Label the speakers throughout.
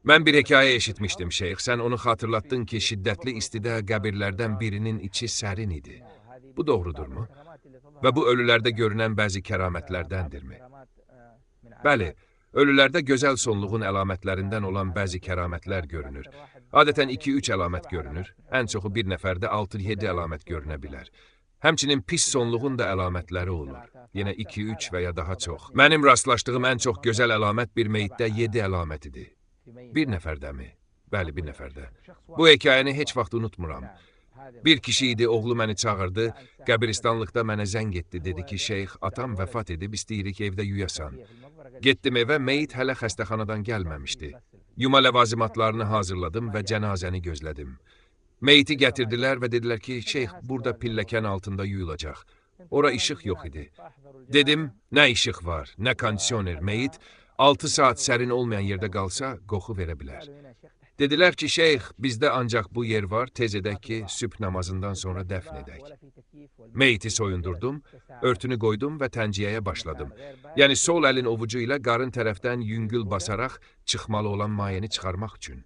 Speaker 1: Mən bir hekayə eşitmişdim şeyx, sən onu xatırlatdın ki, şiddətli istidə qəbirlərdən birinin içi sərin idi. Bu doğrudurmu? Və bu ölülərdə görünən bəzi kəramətlərdəndirmi? Bəli, ölülərdə gözəl sonluğun əlamətlərindən olan bəzi kəramətlər görünür. Adətən 2-3 əlamət görünür, ən çoxu bir nəfərdə 6-7 əlamət görünə bilər. Həmçinin pis sonluğun da əlamətləri olur. Yenə 2-3 və ya daha çox. Mənim rastlaşdığım ən çox gözəl əlamət bir meyitdə 7 əlamət idi. Bir nəfərdəmi? Bəli, bir nəfərdə. Bu hekayəni heç vaxt unutmuram. Bir kişi idi, oğlu məni çağırdı, qəbiristanlıqda mənə zəng etdi, dedi ki, şeyx, atam vəfat edib, istəyirik evdə yuyasan. Getdim evə, meyit hələ xəstəxanadan gəlməmişdi. Yuma ləvazimatlarını hazırladım və cənazəni gözlədim. Meyiti gətirdilər və dedilər ki, şeyx, burada pilləkən altında yuyulacaq. Ora işıq yox idi. Dedim, nə işıq var, nə kondisioner, meyit 6 saat sərin olmayan yerdə qalsa, qoxu verə bilər. Dedilər ki, şeyx, bizdə ancaq bu yer var, tez edək ki, sübh namazından sonra dəfn edək. Meyiti soyundurdum, örtünü qoydum və tənciyəyə başladım. Yəni, sol əlin ovucu ilə qarın tərəfdən yüngül basaraq çıxmalı olan mayeni çıxarmaq üçün.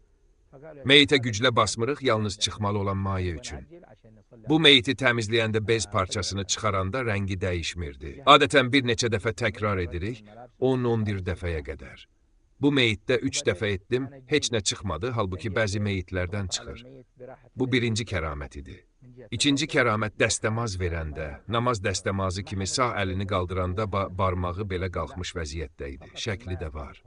Speaker 1: Meyitə güclə basmırıq, yalnız çıxmalı olan maye üçün. Bu meyiti təmizləyəndə bez parçasını çıxaranda rəngi dəyişmirdi. Adətən bir neçə dəfə təkrar edirik, 10-11 dəfəyə qədər. Bu meyitdə 3 dəfə etdim, heç nə çıxmadı, halbuki bəzi meyitlərdən çıxır. Bu birinci kəramət idi. İkinci kəramət dəstəmaz verəndə, namaz dəstəmazı kimi sağ əlini qaldıranda barmağı belə qalxmış vəziyyətdə idi, şəkli də var.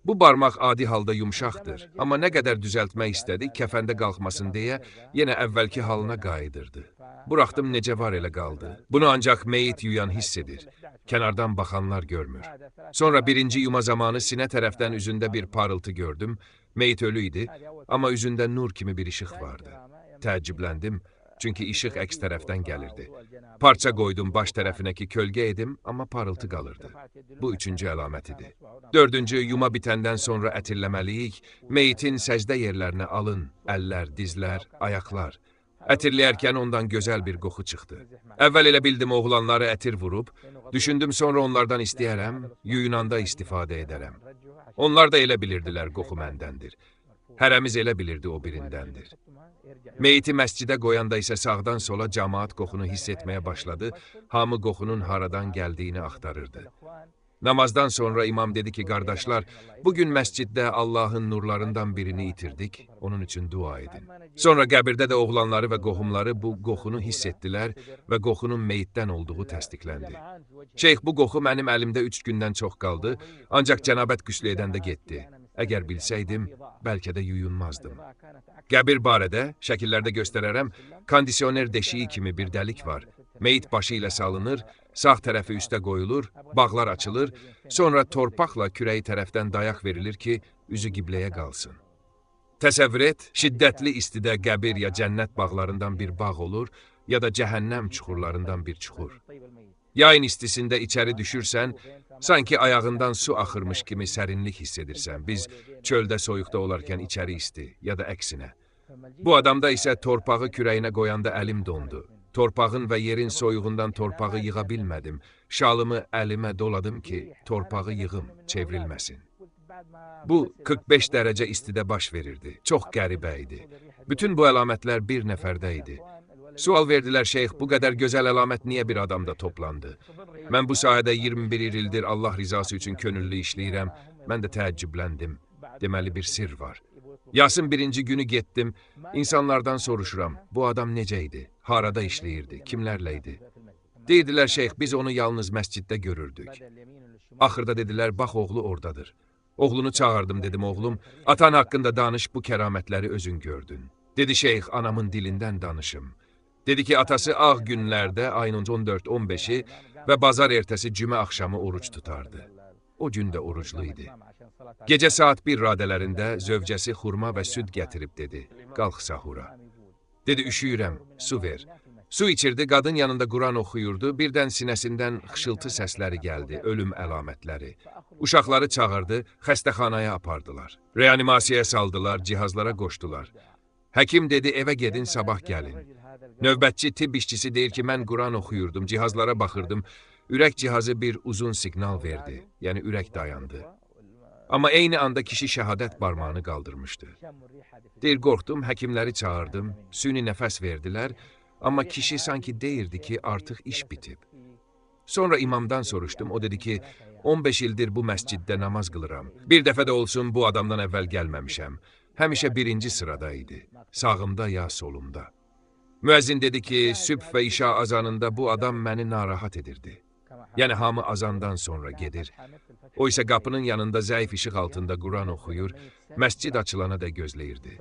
Speaker 1: Bu barmaq adi halda yumşaqdır, amma nə qədər düzəltmək istədik, kəfəndə qalxmasın deyə yenə əvvəlki halına qayıdırdı. Buraxdım necə var elə qaldı. Bunu ancaq meyit yuyan hiss edir. Kənardan baxanlar görmür. Sonra birinci yuma zamanı sinə tərəfdən üzündə bir parıltı gördüm. Meyit ölü idi, amma üzündə nur kimi bir işıq vardı. Təəccübləndim, çünki işıq əks tərəfdən gəlirdi. Parça qoydum baş tərəfinə ki, kölgə edim, amma parıltı qalırdı. Bu üçüncü əlamət idi. Dördüncü, yuma bitəndən sonra ətirləməliyik, meyitin səcdə yerlərinə alın, əllər, dizlər, ayaqlar. Ətirləyərkən ondan gözəl bir qoxu çıxdı. Əvvəl elə bildim oğlanları ətir vurub, düşündüm sonra onlardan istəyərəm, yuyunanda istifadə edərəm. Onlar da elə bilirdilər qoxu məndəndir. Hərəmiz elə bilirdi o birindəndir. Meyiti məscidə qoyanda isə sağdan sola camaat qoxunu hiss etməyə başladı, hamı qoxunun haradan gəldiyini axtarırdı. Namazdan sonra imam dedi ki, qardaşlar, bugün məsciddə Allahın nurlarından birini itirdik, onun üçün dua edin. Sonra qəbirdə də oğlanları və qohumları bu qoxunu hiss etdilər və qoxunun meyitdən olduğu təsdiqləndi. Şeyx, bu qoxu mənim əlimdə 3 gündən çox qaldı, ancaq cənabət qüslü edəndə getdi. Əgər bilsəydim, bəlkə də yuyunmazdım. Qəbir barədə, şəkillərdə göstərərəm, kondisioner deşiyi kimi bir dəlik var. Meyit başı ilə salınır, sağ tərəfi üstə qoyulur, bağlar açılır, sonra torpaqla kürəyi tərəfdən dayaq verilir ki, üzü qibləyə qalsın. Təsəvvür et, şiddətli istidə qəbir ya cənnət bağlarından bir bağ olur, ya da cəhənnəm çuxurlarından bir çuxur. Yayın istisində içəri düşürsən, sanki ayağından su axırmış kimi sərinlik hiss edirsən. Biz çöldə soyuqda olarkən içəri isti, ya da əksinə. Bu adamda isə torpağı kürəyinə qoyanda əlim dondu. Torpağın və yerin soyuğundan torpağı yığa bilmədim. Şalımı əlimə doladım ki, torpağı yığım, çevrilməsin. Bu, 45 dərəcə istidə baş verirdi. Çox qəribə idi. Bütün bu əlamətlər bir nəfərdə idi. Sual verdilər, şeyx, bu qədər gözəl əlamət niyə bir adamda toplandı? Mən bu sahədə 21 ildir Allah rizası üçün könüllü işləyirəm. Mən də təəccübləndim. Deməli bir sirr var. Yasın birinci günü getdim, insanlardan soruşuram, bu adam necə idi, harada işləyirdi, kimlərlə idi? Deyirdilər, şeyx, biz onu yalnız məsciddə görürdük. Axırda dedilər, bax oğlu oradadır. Oğlunu çağırdım, dedim, oğlum, atan haqqında danış, bu kəramətləri özün gördün. Dedi, şeyx, anamın dilindən danışım. Dedi ki, atası ağ günlərdə ayın 14-15-i və bazar ertəsi cümə axşamı oruc tutardı. O gün də oruclu idi. Gecə saat 1 radələrində zövcəsi xurma və süd gətirib dedi, qalx sahura. Dedi, üşüyürəm, su ver. Su içirdi, qadın yanında Quran oxuyurdu, birdən sinəsindən xışıltı səsləri gəldi, ölüm əlamətləri. Uşaqları çağırdı, xəstəxanaya apardılar. Reanimasiyaya saldılar, cihazlara qoşdular. Həkim dedi, evə gedin, sabah gəlin. Növbətçi tibb işçisi deyir ki, mən Quran oxuyurdum, cihazlara baxırdım. Ürək cihazı bir uzun siqnal verdi, yəni ürək dayandı. Amma eyni anda kişi şəhadət barmağını qaldırmışdı. Deyir, qorxdum, həkimləri çağırdım, süni nəfəs verdilər, amma kişi sanki deyirdi ki, artıq iş bitib. Sonra imamdan soruşdum, o dedi ki, 15 ildir bu məsciddə namaz qılıram. Bir dəfə də olsun bu adamdan əvvəl gəlməmişəm. Həmişə birinci sırada idi, sağımda ya solumda. Müəzzin dedi ki, sübh və işa azanında bu adam məni narahat edirdi. Yəni hamı azandan sonra gedir. O isə qapının yanında zəif işıq altında Quran oxuyur, məscid açılana da gözləyirdi.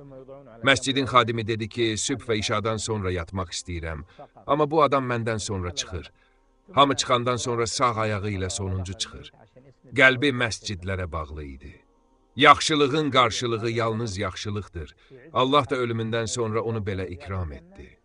Speaker 1: Məscidin xadimi dedi ki, sübh və işadan sonra yatmaq istəyirəm, amma bu adam məndən sonra çıxır. Hamı çıxandan sonra sağ ayağı ilə sonuncu çıxır. Qəlbi məscidlərə bağlı idi. Yaxşılığın qarşılığı yalnız yaxşılıqdır. Allah da ölümündən sonra onu belə ikram etdi.